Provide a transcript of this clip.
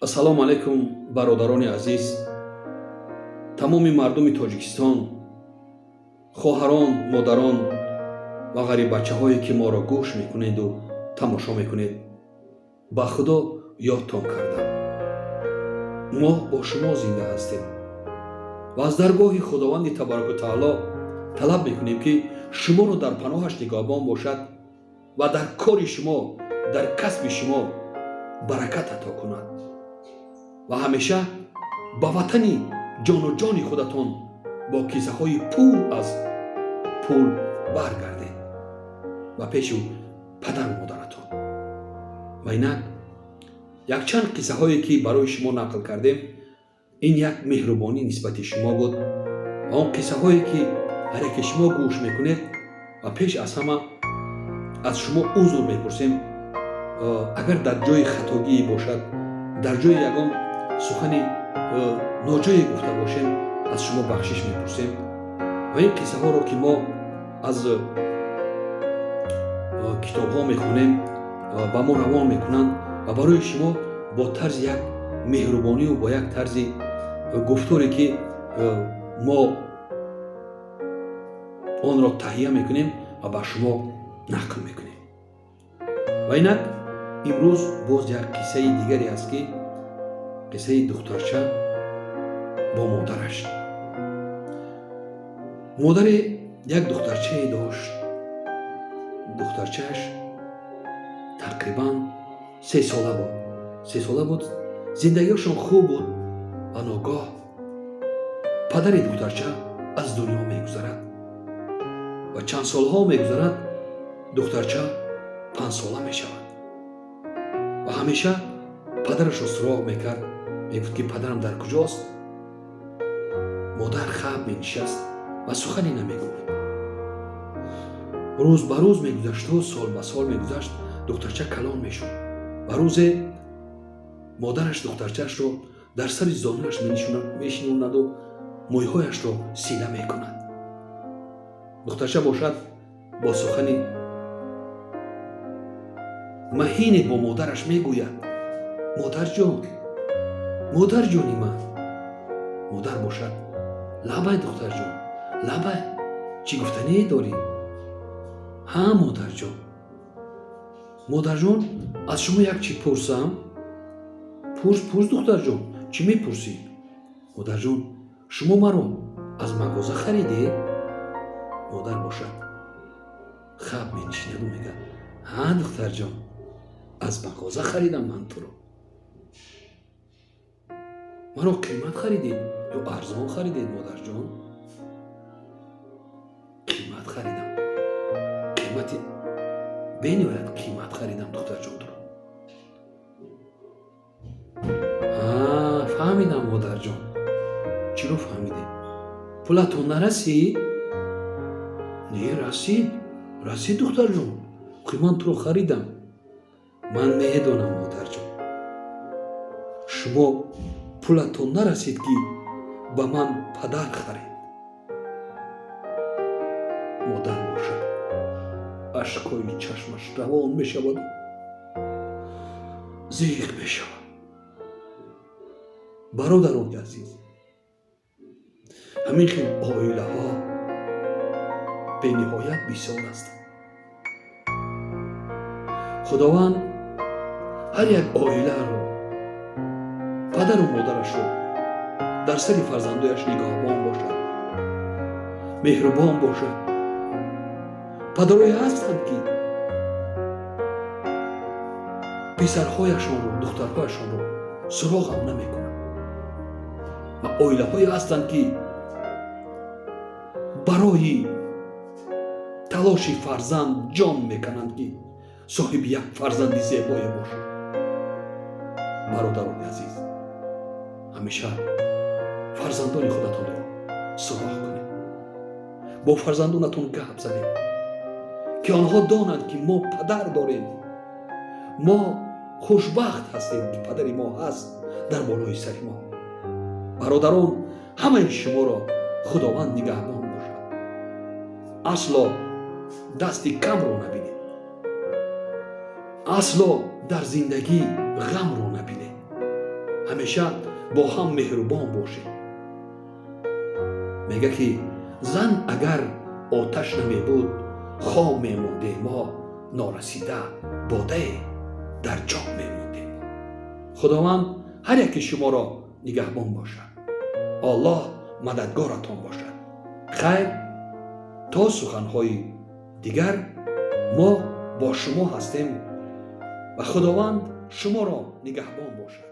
Ассалому алайкум, бародарони азиз, тамоми мардуми Тоҷикистон, хоҳарон, модарон ва ғариббачаҳое, ки моро гӯш мекунеду тамошо мекунед. Ба Худо ёдтон кардам. Мо бо шумо зинда ҳастем ва аз даргоҳи Худованди табораку таоло талаб мекунем, ки шуморо дар паноҳаш нигаҳбон бошад ва дар кори шумо, дар касби шумо баракат ато кунад ва ҳамеша ба ватани ҷону ҷони худатон бо кисаҳои пур аз пул баргардед ба пеши падару модаратон. Ва инак якчанд қиссаҳое, ки барои шумо нақл кардем, ин як меҳрубонӣ нисбати шумо буд ва он қиссаҳое, ки ҳар яке шумо гӯш мекунед, ва пеш аз ҳама аз шумо узр мепурсем, агар дар ҷои хатогие бошад, дар ҷои ягон сухани ноҷое гуфта бошем, аз шумо бахшиш мепурсем. Ва ин қиссаҳоро, ки мо аз китобҳо мехонем, ба мо равон мекунанд ва барои шумо бо тарзи як меҳрубонию бо як тарзи гуфторе, ки мо онро таҳия мекунем ва ба шумо нақл мекунем. Ва инак имрӯз боз як қиссаи дигаре аст, ки қиссаи духтарча бо модараш. Модаре як духтарчае дошт. Духтарчааш тақрибан 3 сола буд, 3 сола буд. Зиндагиашон хуб буд ва ногоҳ падари духтарча аз дунё мегузарад ва чанд солҳо мегузарад, духтарча 5 сола мешавад ва ҳамеша падарашро суроғ мекард. Мегуфт, ки падарам дар куҷост? Модар хаб менишаст ва сухане намегуфт. Рӯз ба рӯз мегузашту сол ба сол мегузашт, духтарча калон мешуд ва рӯзе модараш духтарчаашро дар сари зонуяш мешинонаду мӯйҳояшро сила мекунад. Духтарча бошад, бо сухани маҳине бо модараш мегӯяд: «Модарҷон, модарҷони ман!» Модар бошад: «Лабай, духтарҷон, лабай, чӣ гуфтание дорӣ?» «Ҳа, модарҷон, модарҷон, аз шумо як чӣ пурсам?» «Пурс, пурс, духтарҷон, чӣ мепурсӣ?» «Модарҷон, шумо маро аз мағоза харидед?» Модар бошад, хаб менишинаду мегӯяд: «Ҳа, духтарҷон, аз мағоза харидам ман туро». «Маро қимат харидед ё арзон харидед, модарҷон?» «Қимат харидам, қимати бениҳоят қимат харидам, духтарҷон, туро». «Фаҳмидам, модарҷон». «Чиро фаҳмидед? Пулатон нарасид?» «Не, расид, расид, духтарҷон, охи ман туро харидам». «Ман медонам, модарҷон, шумо пулатон нарасид, ки ба ман падар харед». Модар бошад, ашкҳои чашмаш равон мешаваду зиқ мешавад. Бародарони азиз, ҳамин хел оилаҳо бениҳоят бисёр ҳастанд. Худованд ҳар як оиларо, падару модарашро дар сари фарзандояш нигаҳбон бошад, меҳрубон бошад. Падарое ҳастанд, ки писарҳояшонро, духтарҳояшонро суроғам намекунанд ва оилаҳое ҳастанд, ки барои талоши фарзанд ҷон мекананд, ки соҳиби як фарзанди зебое бошад. Бародарони азиз, ҳамеша фарзандони худатонро суроғ кунед, бо фарзандонатон гап занед, ки онҳо донанд, ки мо падар дорем, мо хушбахт ҳастем, ки падари мо ҳаст дар болои сари мо. Бародарон, ҳамаи шуморо Худованд нигаҳбон бошад. Асло дасти камро набинед, асло дар зиндагӣ ғамро набинед. Ҳамеша бо ҳам меҳрубон бошед. Мега, ки зан агар оташ намебуд, хом мемондем мо, норасида бодае дар ҷом мемондем. Худованд ҳар яки шуморо нигаҳбон бошад, Оллоҳ мададгоратон бошад. Хайр, то суханҳои дигар мо бо шумо ҳастем ва Худованд шуморо нигаҳбон бошад.